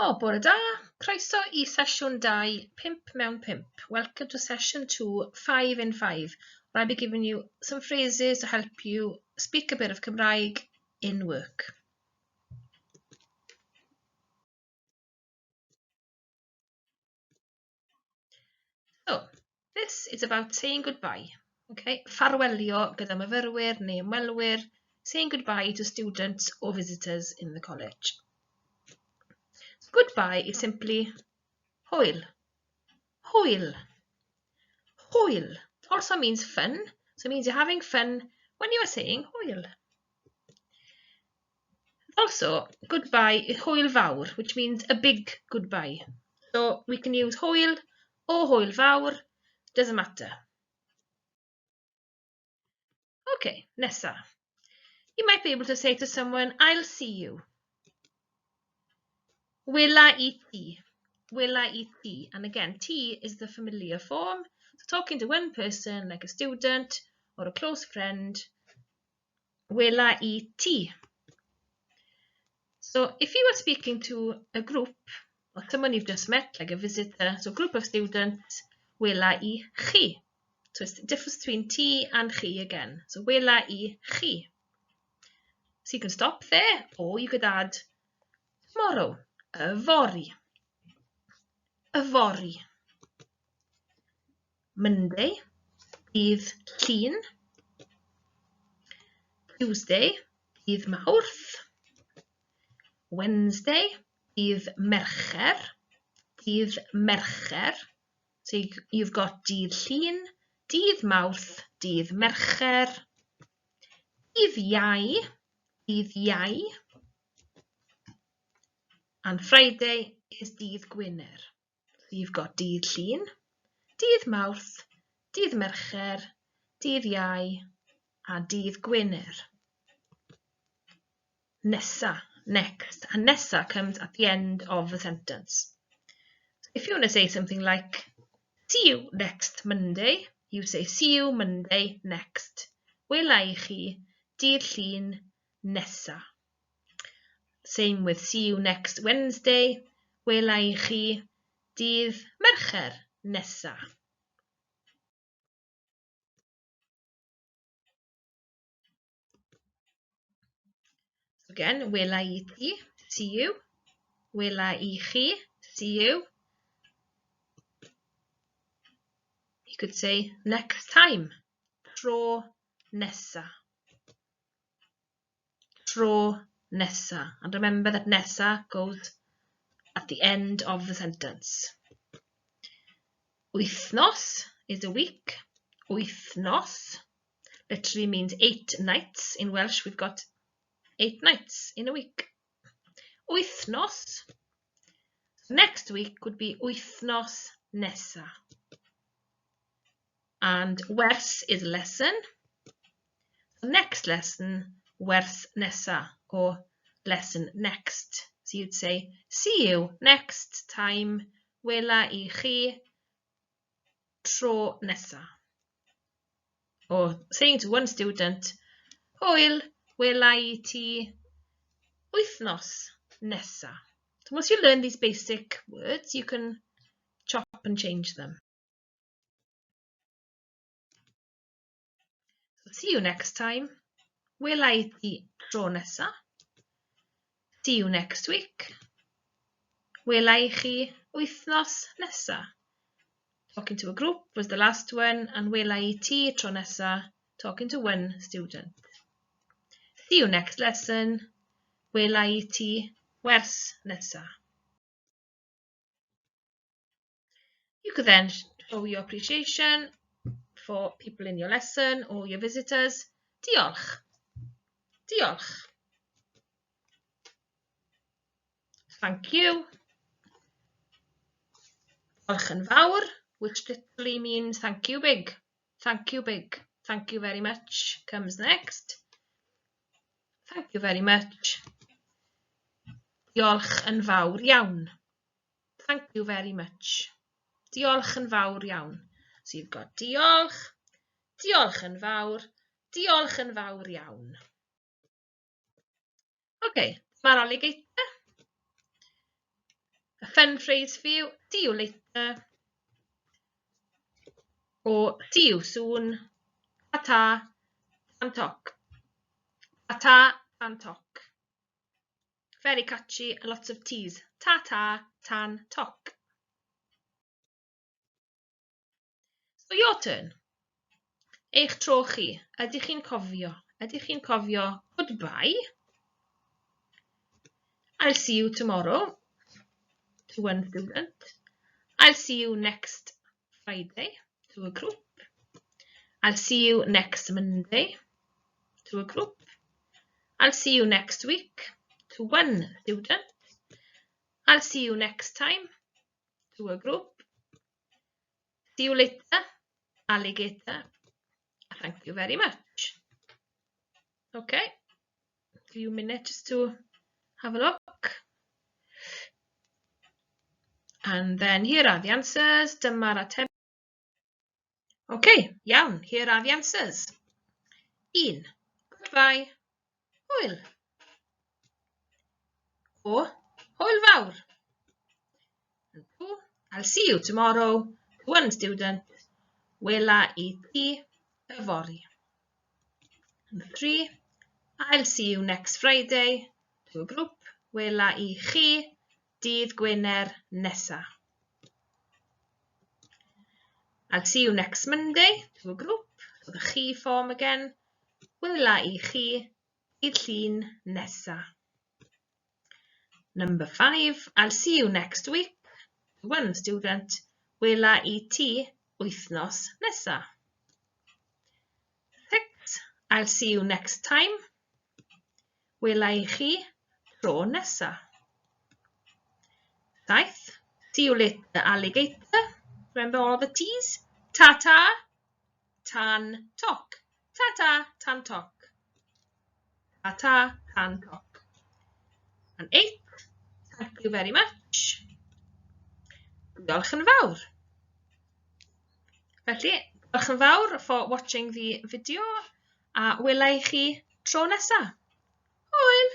O, bore da. Croeso i sesiwn 2, 5 mewn 5. Welcome to session 2, 5 in 5. Where I'll be giving you some phrases to help you speak a bit of Cymraeg in work. So, this is about saying goodbye. Okay, ffarwelio gyda myfyrwyr neu ymwelwyr, saying goodbye to students or visitors in the college. So goodbye is simply hwyl. Hwyl. Hwyl. It also means fun, so it means you're having fun when you are saying hwyl. Also, goodbye is hwyl fawr, which means a big goodbye. So we can use hwyl or hwyl fawr, doesn't matter. Okay, nesa. You might be able to say to someone, I'll see you. Wela i ti. Wela i ti. And again, ti is the familiar form. So talking to one person, like a student or a close friend, wela i ti. So if you are speaking to a group or someone you've just met, like a visitor, so a group of students, wela i chi. So it's the difference between ti and chi again. So wela i chi. So you can stop there, or you could add tomorrow, yfory. Yfory. Monday, dydd Llun. Tuesday, dydd Mawrth. Wednesday, dydd Mercher. Dydd Mercher. So you've got dydd Llun, dydd Mawrth, dydd Mercher. Dydd Iau, dydd Iau. And Friday is dydd Gwener. So you've got dydd Llun, dydd Mawrth, dydd Mercher, dydd Iau a dydd Gwener. Nesa, next. And nesa comes at the end of the sentence. So if you want to say something like, see you next Monday, you say see you Monday next. Wela i chi dydd Llun nesa. Same with see you next Wednesday. Wela i chi dydd Mercher nesa. So again, wela i ti, see you. Wela i chi, see you. You could say next time, tro nesa. Tro nesa. And remember that nesa goes at the end of the sentence. Wythnos is a week. Wythnos literally means 8 nights. In Welsh, we've got 8 nights in a week. Wythnos. Next week would be wythnos nesa. And wers is lesson. Next lesson, wers nesa, or lesson next. So you'd say, see you next time, wela i chi, tro nesa. Or saying to one student, hwyl, wela i ti wythnos nesa. So once you learn these basic words, you can chop and change them. So see you next time. Wela i ti tro nesa. See you next week. Wela i chi wythnos nesa. Talking to a group was the last one, and wela i ti tro nesa, talking to one student. See you next lesson. Wela i ti wers nesa. You could then show your appreciation for people in your lesson or your visitors. Diolch. Diolch. Thank you. Diolch yn fawr, which literally means thank you big. Thank you big. Thank you very much comes next. Thank you very much. Diolch yn fawr iawn. Thank you very much. Diolch yn fawr iawn. So you've got diolch, diolch yn fawr, diolch yn fawr iawn. Okay, mae'r alligator. A fun phrase for you, see you later. Or see you soon. Ta-ta, tan toc. Ta-ta, tan toc. Very catchy, lots of T's. Ta-ta, tan toc. So your turn. Eich tro chi. Ydych chi'n cofio? Ydych chi'n cofio goodbye? I'll see you tomorrow. To one student. I'll see you next Friday to a group. I'll see you next Monday to a group. I'll see you next week to one student. I'll see you next time to a group. See you later, alligator. Thank you very much. Okay, a few minutes just to have a look. And then here are the answers. Dyma'r ateb. Okay, iawn, here are the answers. 1. Goodbye. Hwyl. O, hwyl fawr. And 2. I'll see you tomorrow. One student. Wela i ti yfory. And 3. I'll see you next Friday. To a group. Wela i chi dydd Gwener nesa. I'll see you next Monday to a group. So the chi form again. Wela i chi dydd Llun nesa. Number 5, I'll see you next week. One student, wela i ti wythnos nesa. 6, I'll see you next time. Wela i chi tro nesa. 7, see you later alligator. Remember all the T's? Ta-ta, tan toc. Ta-ta, tan toc. Ta-ta, tan toc. And 8, thank you very much. Diolch yn fawr. Felly, diolch yn fawr for watching the video a wela i chi tro nesa. Hwyl!